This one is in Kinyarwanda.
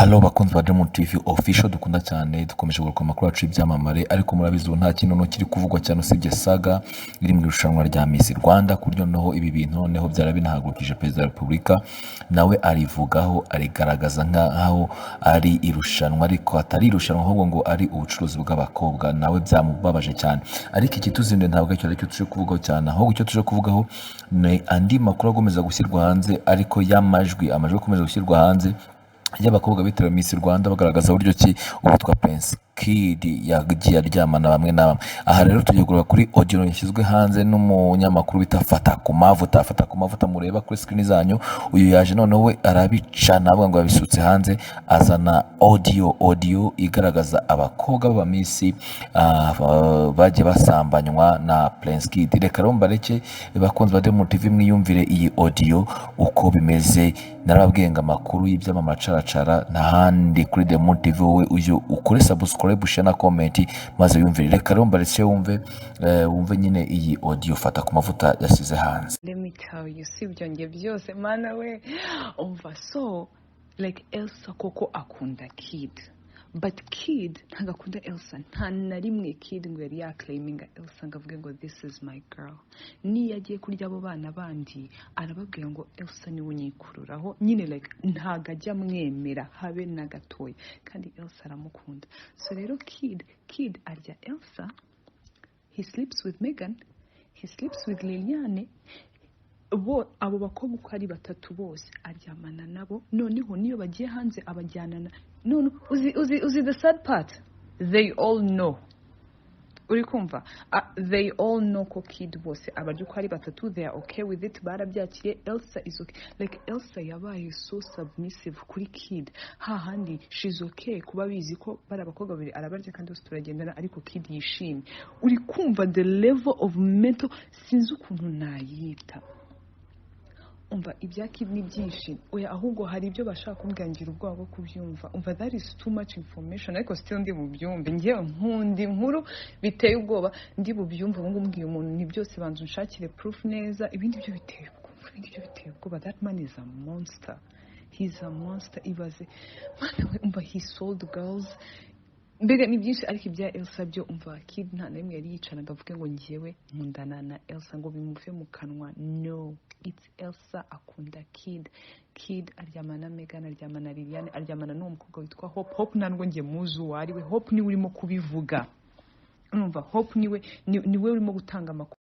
Hello bakunzi ba Diamond TV Official dukunda cyane, dukomeje kugaruka amakuru yacu y'ibyamamare. Ariko murabizi, ubu nta kintu kiri kuvugwa cyane usibye saga iri mu irushanwa rya Miss Rwanda, ku buryo noneho ibi bintu noneho byara binahagurukije Perezida wa Repubulika, nawe arivugaho, arigaragaza nk'aho ari irushanwa, ariko atari irushanwa, ahubwo ngo ari ubucuruzi bw'abakobwa. Nawe byamubabaje cyane. Ariko ikituzinduye ntabwo aricyo aricyo tuje kuvugaho cyane, ahubwo icyo tuje kuvugaho ni andi makuru akomeza gushyirwa hanze, ariko y'amajwi, amajwi akomeza gushyirwa hanze y'abakobwa bitabiriye Miss Rwanda, bagaragaza uburyo ki uwitwa Prince Kid yagiye aryamana bamwe na bamwe. Aha rero tugiye kureba kuri audio yashyizwe hanze n'umunyamakuru bita Fata ku Mavuta. Fata ku Mavuta mureba kuri screen zanyu, uyu yaje noneho we arabicana, avuga ngo yabisutse hanze, azana audio igaragaza abakobwa b'aba Miss bagiye basambanywa na Prince Kid. Reka rero mbareke, bakunzi ba Diamond TV, mwiyumvire iyi audio uko bimeze. Narababwiye ngo amakuru y'ibyamamare acaracara ntahandi kuri Diamond TV. Wowe uyu ukore subscribe, share na comment, maze wiyumvire. Reka rero mbareke wumve nyine iyi audio Fata ku Mavuta yasize hanze. Let me tell you, si ibyo njye byose, Mana we. Umva, so like Elsa koko akunda Kid, but Kid ntabwo akunda Elsa. Nta na rimwe Kid ngo yari yaclaiminga Elsa ngo avuge ngo "This is my girl." Niyo agiye kurya abo bana bandi, arababwira ngo "Elsa niwe unyikururaho" nyine. Like ntabwo ajya amwemera habe na gatoya, kandi Elsa aramukunda. So rero Kid arya Elsa, he sleeps with Megan, he sleeps with Liliane. Bo abo bakobwa uko ari batatu bose aryamana nabo. Noneho niyo bagiye hanze abajyana na none uzi the sad part, they all know. Uri kumva? They all know ko Kid bose abarya uko ari batatu. They are okay with it, barabyakiriye. Elsa is okay. Like Elsa yabaye so submissive kuri Kid, hahandi she's okay kuba bizi ko bari abakobwa babiri arabarya kandi bose turagendana, ariko Kid yishimye. Uri kumva the level of mental, sinzi ukuntu nayita. Umva, ibya Kid ni byinshi. Oya, ahubwo hari ibyo bashaka kumbwira ngira ubwoba bwo kubyumva. Umva, that is too much information, ariko still ndi bubyumve. Ngewe nkunda inkuru biteye ubwoba, ndi bubyumve. Ubu ngubu mbwiye umuntu ni byose, banza unshakire proof neza. Ibindi byo biteye ubwoba, ibindi byo biteye ubwoba. That man is a monster, he's a monster. Ibaze, Mana we. Umva, he sold girls. Mbega ni byinshi. Ariko ibya Elsa byo, umva, Kid nta na rimwe yari yicara ngo avuge ngo "Ngewe nkundana na Elsa," ngo bimuve mu kanwa. No, it's Elsa akunda Kid. Kid aryamana na Megan, aryamana na Liliane, aryamana n'uwo mukobwa witwa Hope. Hope ntabwo njye muzi uwo ari we. Hope niwe urimo kubivuga. Urumva, Hope niwe urimo gutanga amakuru.